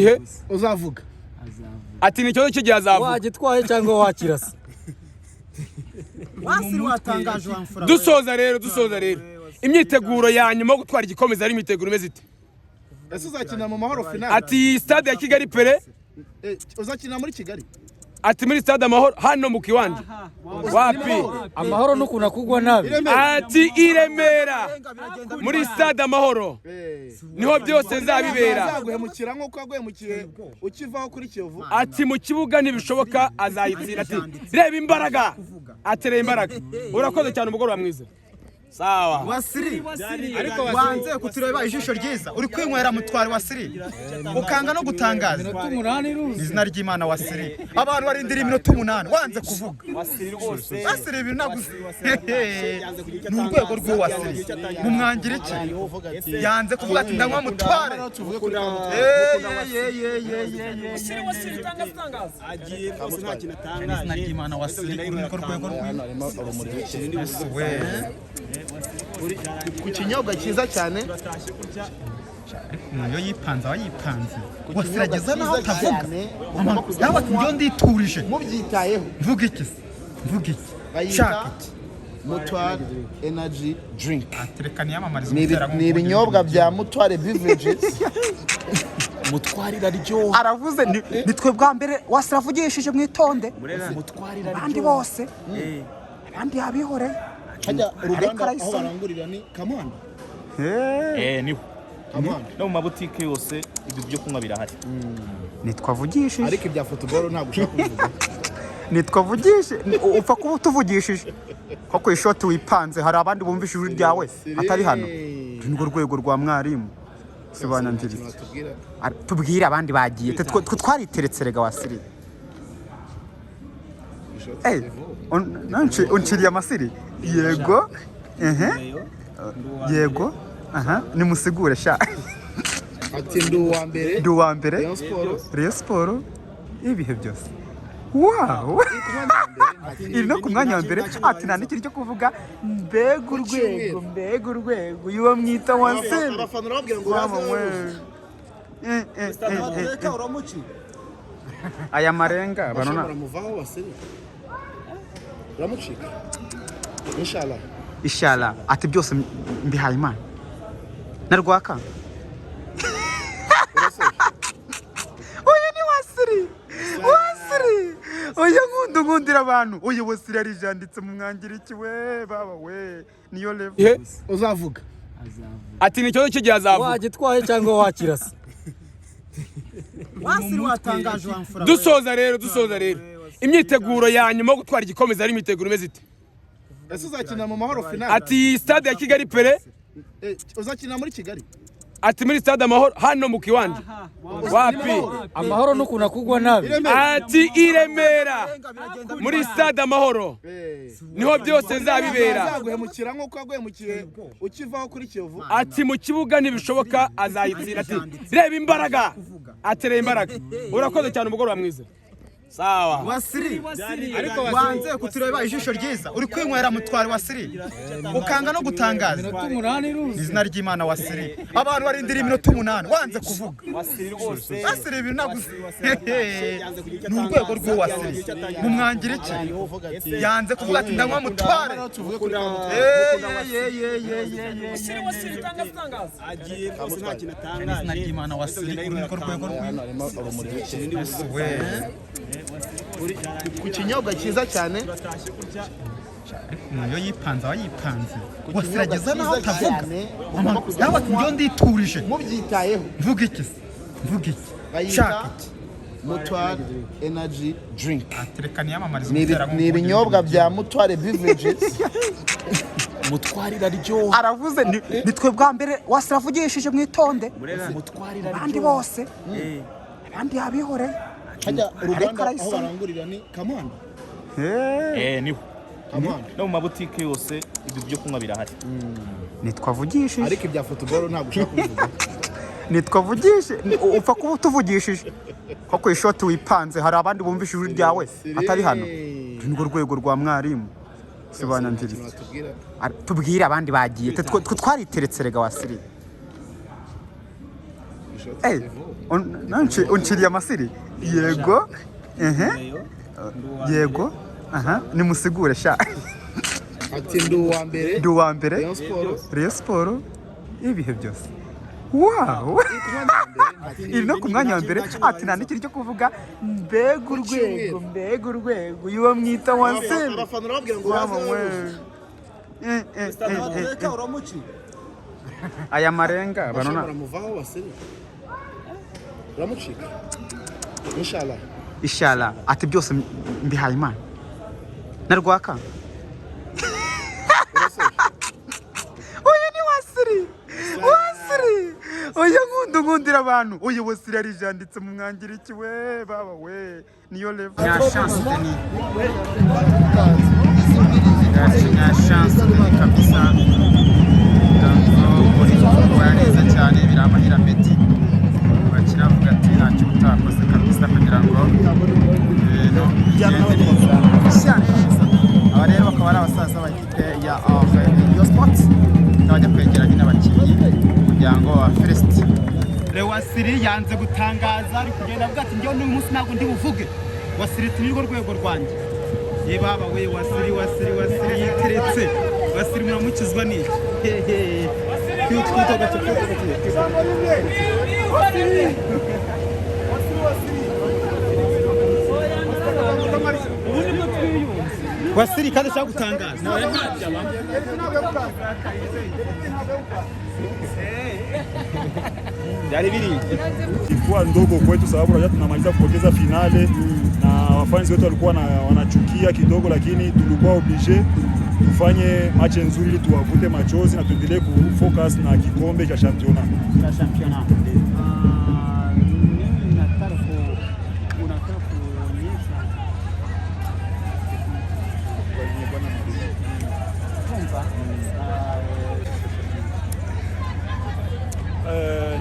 Gihe uzavuga. Ati ni ikibazo cy'igihe, azavuga. Wagitwaye cyangwa wakirasa. Wasiri, watangaje wa mfura we. Dusoza rero, imyiteguro ya nyuma yo gutwara igikombe ari imyiteguro imeze ite? Ese uzakina mu Mahoro finale? Ati stade ya Kigali Pele. Uzakina muri Kigali? Ati muri stade Amahoro hano mu kiwanja, wapi? Amahoro n'ukuntu akugwa nabi. I Remera. Ati i Remera muri stade Amahoro niho byose bizabibera. Azaguhemukira nk'uko yaguhemukiye ukivaho kuri Kiyovu. Ati mu kibuga ntibishoboka, azayitsinda. Ati reba imbaraga, ati reba imbaraga. Urakoze cyane, umugoroba mwiza, sawa. Wasiri, wanze kutureba ijisho ryiza, uri kwinywera mutwari. Wasiri, ukanga no gutangaza. Iminota 8 iruzi. Izina ry'Imana, Wasiri, abantu barindira iminota 8, wanze kuvuga. Wasiri, ibintu ntabwo ni urwego rw'uwasiri, mumwangira iki? Yanze kuvuga ati ndanywa mutware. Izina ry'Imana, Wasiri, uru ni rwo rwego rw'uwe. Ku kinyobwa cyiza cyane. Umuntu iyo yipanze aba yipanze. Ku Wasiri kinyobwa ageza naho cyiza atavuga. cyane ugomba kujya Nawe ati kunywa njyewe nditurije. Mubyitayeho. Mvuga iki se? Mvuga iki? Bayita Shaka iki? Mutware Energy Drink. Reka niyamamarize. Ni ibinyobwa bya Mutware Beverages. Mutware iraryoha. Aravuze ni twe bwa mbere Wasiri avugishije, mwitonde. Abandi bose, abandi yabihoreye. Hajya uruganda aho arayisoma. barangurira ni Kamuhanda? Niho. Kamuhanda. No mu mabutike yose ibyo byo kunywa birahari. Nitwavugishije. Ariko ibya football ntabwo ushaka kubivuga. Nitwavugishije, upfa kuba utuvugishije ko ku ishoti wipanze, hari abandi bumvishe ijwi ryawe atari hano. Uru ni rwo rwego rwa mwarimu sobanangiriza. Watubwira. Tubwire abandi bagiye. Twe twariteretse rega, Wasiri. Eh, unciriye amasiri, yego, ehe, yego, aha nimusigure sha. Ati ndi uwa mbere. Ndi uwa mbere. Rayon Sport. Rayon Sport ibihe byose, wow, iri no ku mwanya wa mbere. Ati nta n'ikintu cyo kuvuga, mbega urwego, mbega urwego, uyu bamwita Wasiri. Abafana urababwira ngo Mama baze. we. Eh. Aya marenga banona. Baramuvaho, Wasiri uramucika, inshallah. Inshallah, ati byose mbihaye Imana na rwaka. Uyu ni Wasiri, Wasiri uyu nkunda, nkundira abantu. Uyu Wasiri yarijanditse mu mwangiriki we, baba we, niyo level. Gihe Uzavuga. Ati ni ikibazo cy'igihe, azavuga. Wagitwaye cyangwa wakirasa. Wasiri, watangaje wa mfura we. Dusoza rero, imyiteguro ya nyuma yo gutwara igikombe ari imyiteguro imeze ite? Ese uzakina mu Mahoro finale? Ati stade ya Kigali Pele. Uzakina muri Kigali? Ati muri stade Amahoro hano mu kiwanja, wapi? Amahoro n'ukuntu akugwa nabi. I Remera. Ati i Remera muri stade Amahoro niho byose bizabibera. Azaguhemukira nk'uko yaguhemukiye ukivaho kuri Kiyovu. Ati mu kibuga ntibishoboka, azayitsinda. Ati reba imbaraga, ati reba imbaraga. Urakoze cyane, umugoroba mwiza, sawa. Wasiri, wanze kutureba ijisho ryiza, uri kwinywera mutwari. Wasiri, ukanga no gutangaza. Iminota 8 iruzi. Izina ry'Imana, Wasiri, abantu barindira iminota 8, wanze kuvuga. Wasiri, ibintu ntabwo ni urwego rw'uwasiri, mumwangira iki? Yanze kuvuga ati ndanywa mutware. Izina ry'Imana, Wasiri, uru ni rwo rwego rw'uwe. Ku kinyobwa cyiza cyane. Umuntu iyo yipanze aba yipanze. Ku Wasiri kinyobwa ageza naho cyiza atavuga. cyane ugomba kujya Nawe ati kunywa njyewe nditurije. Mubyitayeho. Mvuga iki se? Mvuga iki? Bayita Shaka iki? Mutware Energy Drink. Reka niyamamarize. Ni ibinyobwa bya Mutware Beverages. Mutware iraryoha. Aravuze ni twe bwa mbere Wasiri avugishije, mwitonde. Mutware Abandi iraryoha. bose, abandi yabihoreye. Hajya uruganda aho arayisoma. barangurira ni Kamuhanda? Niho. Kamuhanda. No mu mabutike yose ibyo byo kunywa birahari. Nitwavugishije. Ariko ibya football ntabwo ushaka kubivuga. Nitwavugishije, upfa kuba utuvugishije ko ku ishoti wipanze, hari abandi bumvishe ijwi ryawe atari hano. Uru ni rwo rwego rwa mwarimu sobanangiriza. Watubwira. Tubwire abandi bagiye. Twe twariteretse rega, Wasiri. Unciriye amasiri. Yego. Yego. Aha, nimusigure sha. Ati ndi uwa mbere. Ndi uwa mbere. Rayon Sport. Rayon Sport ibihe byose. Wow. Iri no ku mwanya wa mbere, ati nta n'ikintu cyo kuvuga, mbega urwego, mbega urwego, uyu mwita Wasili. Abafana urababwira ngo baze. Aya marenga banona baramuvaho Wasili. Uramucika. Inshallah. Inshallah, ati byose mbihaye Imana. Na Rwaka. Uyu ni Wasili. Wasili. Oya nkundu nkundira abantu. Uyu Wasili yarijanditse mu mwangiriki we baba we. Niyo level. Nya chance ni. Nya chance ni kabisa. Ndumva neza cyane biramahira Betty. Bakiravuga ati ntacyo utakoze kabisa kugira ngo ibintu bigende neza. Cyane kabisa. Aba rero bakaba ari abasaza ba ekipe ya Rayon Sports. Bajya kwegera nyine abakinnyi kugira ngo bafelicite. Wasili yanze gutangaza, ari kugenda avuga ati njyewe n'uyu munsi ntabwo ndi buvuge. Wasili ni rwo rwego rwanjye. Ye baba we, Wasili Wasili Wasili yiteretse. Wasili muramukizwa n'iki? Wasili kandi ashaka gutangaza. Ilikuwa ndogo kwetu sababu unajua tunamaliza kupoteza finale na wafanzi wetu walikuwa wanachukia kidogo, lakini tulikuwa oblige tufanye match nzuri ili tuwavute machozi na tuendelee kufocus na kikombe cha championnat. Cha championnat. Mimi nataka kuonyesha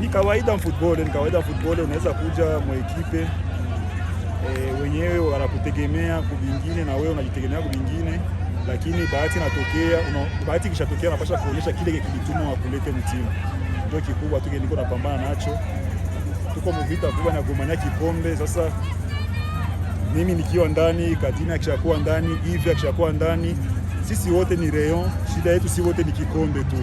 Ni kawaida football, ni kawaida football, unaweza kuja mwekipe wenyewe wanakutegemea kubingine na wewe unajitegemea kubingine, lakini bahati inatokea, bahati ikishatokea unapaswa kuonyesha kile kilituma wakulete mtimu. Ndio kikubwa tu niko napambana nacho. Tuko mvita kubwa na kumanya kikombe sasa. Mimi nikiwa ndani, Kadina akishakuwa ndani, Ivi akishakuwa ndani, sisi wote ni Rayon, shida yetu si wote ni kikombe tu.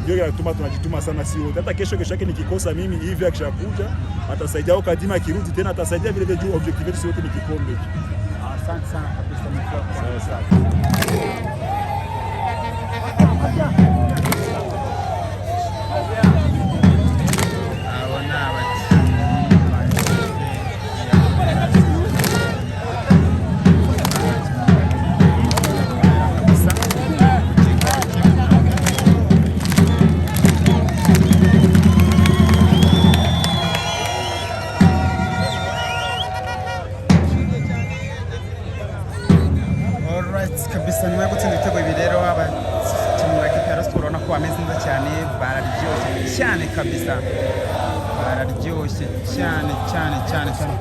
Ndio inatuma tunajituma sana si wote. Hata kesho kesho yake nikikosa mimi, Ivi akishakuja atasaidia, au Kadima akirudi tena atasaidia vile vile, juu objective yetu si wote ni kikombe tu. Asante sana kabisa. Sawa sawa. Aba ni abakinnyi ba ekipe ya Alright, kabisa nyuma yo gutsinda ibitego bibiri rero abakinnyi ba ekipe ya Rayon Sports urabona ko bameze neza cyane, bararyoshye cyane kabisa, bararyoshye cyane cyane cyane cyane.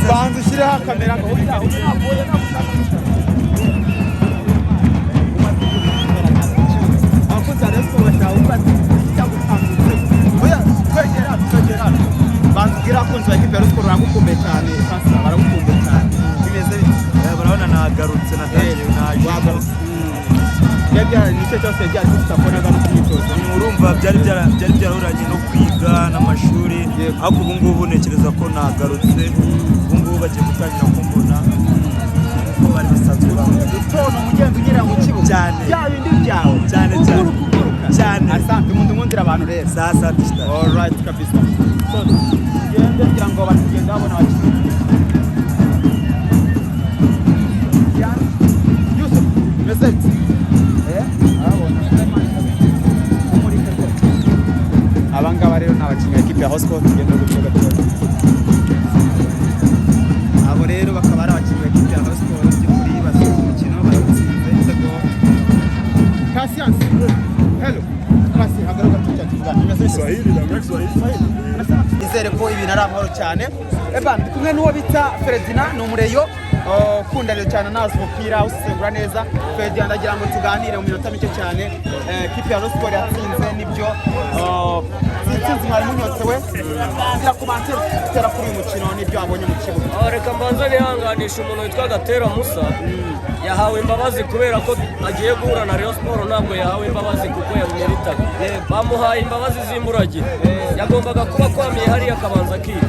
Banza ushyireho kamera ngo abakunzi ba Rayon Sports bashaka kuvuga ati cyangwa utambutse. Oya, twegera twegera. Banza ubwire abakunzi ba ekipe ya Rayon Sports baragukumbuye cyane, Francis, baragukumbuye cyane. Bimeze bite? Barabona nagarutse, natangiye naje. Wagarutse. Nicyo cyose byari tutabonaga no ku myitozo. Urumva byari byarahuranye no kwiga n'amashuri, ariko ubu ngubu ntekereza ko nagarutse. Ubu ngubu bagiye gutangira kumbona uko bari basanzwe bambona. Utono mugenzi ugera mu kibuga. Cyane. Bya bindi byawe. Cyane cyane. Uguruka uguruka. Cyane. Asante, umuntu nkundira abantu rero. Sasa tishita. All right kabisa. So tugende kugira ngo abantu tugende babona abakinnyi. Yusuf, meze bite? Abangaba rero ni abakinnyi ba ekipe ya Rayon Sports. Tugenda gutyo gatoya. Abo rero bakaba ari abakinnyi ba ekipe ya Rayon Sports, by'ukuri batsinze umukino, barawutsinze igitego. Patience, hello Pasi, hagaruka tujya tuvugana. Kiswahili na Kiswahili. Nizere ko ibintu ari amahoro cyane. Eba, ndi kumwe n'uwo bita Ferdinand, ni umureyo ukunda rero cyane, anazi umupira, usesengura neza. Ferdinand, ndagira ngo tuganire mu minota mike cyane. Kipe ya Rayon Sports yatsinze, nibyo, intsinzi mwari munyotewe. Gira commentaire utera kuri uyu mukino n'ibyo wabonye mu kibuga. Aho reka mbanze nihanganisha umuntu witwa Gatera Musa. Yahawe imbabazi kubera ko agiye guhura na Rayon Sports, ntabwo yahawe imbabazi kuko yameritaga. Bamuhaye imbabazi z'imburagihe, yagombaga kuba akwamiye hariya akabanza akiga,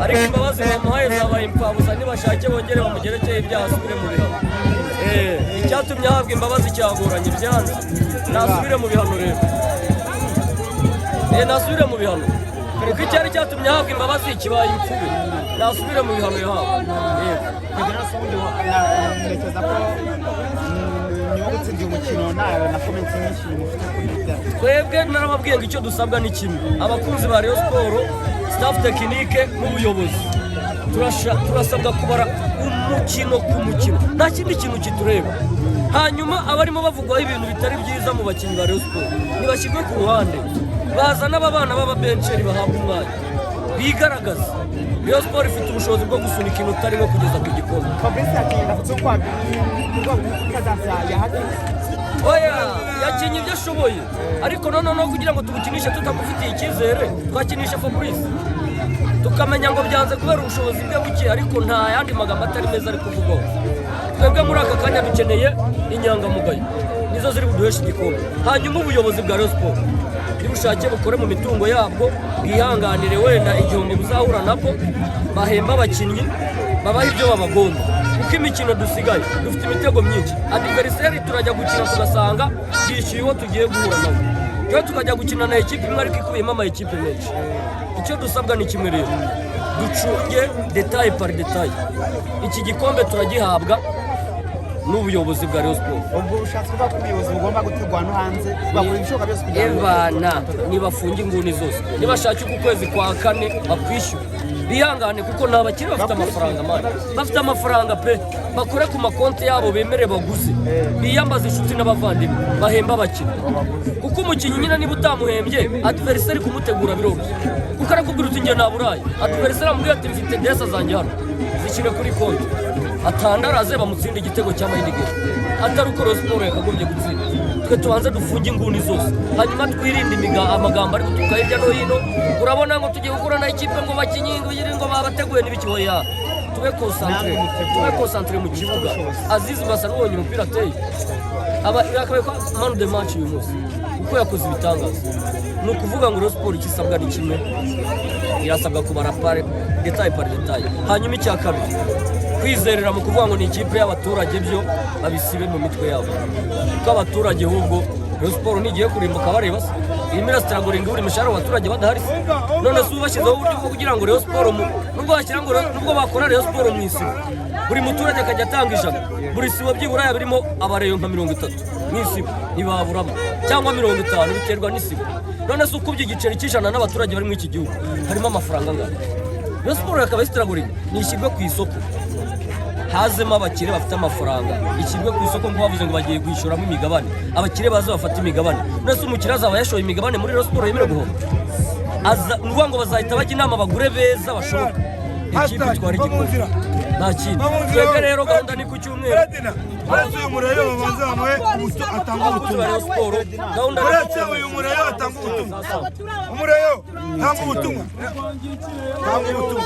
ariko imbabazi bamuhaye zabaye impfabusa. Nibashake bongere bamugerekeye ibyaha, asubire mu bihano. Icyatumye ahabwa imbabazi cyagoranye, byanze, nasubire mu bihano rero. Nasubire mu bihano kuko icyari cyatumye ahabwa imbabazi kibaye imfube. Nasubire mu bihano yahawe. Yego. Ferdinand, se ubundi ntekereza ko nyuma yo gutsinda uyu mukino nta na comment nyinshi mufite kuri ibyo? Twebwe narababwiye ngo icyo dusabwa ni kimwe: abakunzi ba Rayon Sports, staff technique n'ubuyobozi, turasabwa kubara umukino ku mukino, nta kindi kintu kitureba. Hanyuma abarimo bavugwaho ibintu bitari byiza mu bakinnyi ba Rayon Sports ntibashyirwe ku ruhande, bazana aba bana b'ababenceri bahabwa umwanya bigaragaza. Rayon Sports ifite ubushobozi bwo gusunika inota rimwe kugeza ku gikombe. Fabrice yakinnye afite kwa cadence ya hati. Oya, yakinnye ibyo ashoboye, ariko noneho kugira ngo tumukinishe tutamufitiye icyizere, twakinisha Fabrice tukamenya ngo byanze kubera ubushobozi bwe buke, ariko nta yandi magambo atari meza ari kuvugwaho. Twebwe muri aka kanya dukeneye inyangamugayo, nizo ziri buduheshe igikombe. Hanyuma ubuyobozi bwa Rayon Sports nibushake bukore mu mitungo yabwo, bwihanganire wenda igihombo buzahura nabwo, bahemba abakinnyi, babaha ibyo babagomba, kuko imikino dusigaye dufite imitego myinshi. Adversaire turajya gukina tugasanga yishyuye uwo tugiye guhura nawe, twe tukajya gukina na ekipe imwe ariko ikubiyemo ama ekipe menshi. Icyo dusabwa ni kimwe rero: ducunge détail par détail. Iki gikombe turagihabwa n'ubuyobozi bwa Rayon Sports. Ubwo ushatse kuvuga ko ubuyobozi bugomba gutegwa no hanze, bakora ibishoboka byose kugira ngo Ebana, nibafunge inguni zose, nibashake uku kwezi kwa kane bakwishyura, bihangane, kuko ni abakire bafite amafaranga man, bafite amafaranga pe. Bakore ku makonti yabo, bemere baguze, biyambaze inshuti n'abavandimwe, bahembe abakinnyi, kuko umukinnyi nyine niba utamuhembye, adversaire kumutegura biroroshye, kuko arakubwira uti njye naburaye. Adversaire amubwira ati mfite desa zanjye hano, zishyire kuri konti, atandaraze bamutsinde igitego cya mind game, atari uko Rayon Sports yakagombye gutsinda. Twe tubanze dufunge inguni zose, hanyuma twirinde amagambo ari guturuka hirya no hino. Urabona ngo tugiye gukora na ikipe, ngo bakinyi ngo ngo babateguye n'ibiki. Oya, tube concentré, tube concentré mu kibuga. Aziz Basa n'ubonye umupira ateye, aba yakabaye ko man of the match uyu munsi kuko yakoze ibitangaza. Ni ukuvuga ngo Rayon Sports icyo isabwa ni kimwe: irasabwa kubara pare détail par détail. Hanyuma icya kabiri, kwizerera mu kuvuga ngo ni ikipe y'abaturage, byo babisibe mu mitwe yabo, kuko abaturage ahubwo Rayon Sports ntigiye kurimbuka bareba se? Irimo irasitaragoringa buri mishahara abaturage badahari se? None se ubu bashyizeho uburyo bwo kugira ngo Rayon Sports nubwo bashyira ngo nubwo bakora Rayon Sports mu isibo, buri muturage akajya atanga 100, buri sibo byibura yaba irimo abareyo nka 30 mu isibo, ntibaburamo, cyangwa 50, biterwa n'isibo. None se ukubye igiceri cy'100 n'abaturage bari muri iki gihugu, harimo amafaranga angana? Rayon Sports yakaba isitaragoringa, nishyirwe ku isoko, hazemo abakire bafite amafaranga, ishyirwe ku isoko nk'uko bavuze ngo bagiye kwishyuramo imigabane, abakire baze bafate imigabane. None se umukire azaba yashoye imigabane muri Rayon Sports yemerewe guhomba? Aza ni ukuvuga ngo bazahita bajya inama, bagure beza bashoboka, ikipe itwara igikombe, nta kindi. Twebwe rero gahunda ni ku cyumweru. Uretse uyu mureyo babanza bamuhe atanga ubutumwa. Rayon Sports gahunda ni Uretse uyu mureyo atanga ubutumwa. Umureyo tanga ubutumwa. Tanga ubutumwa.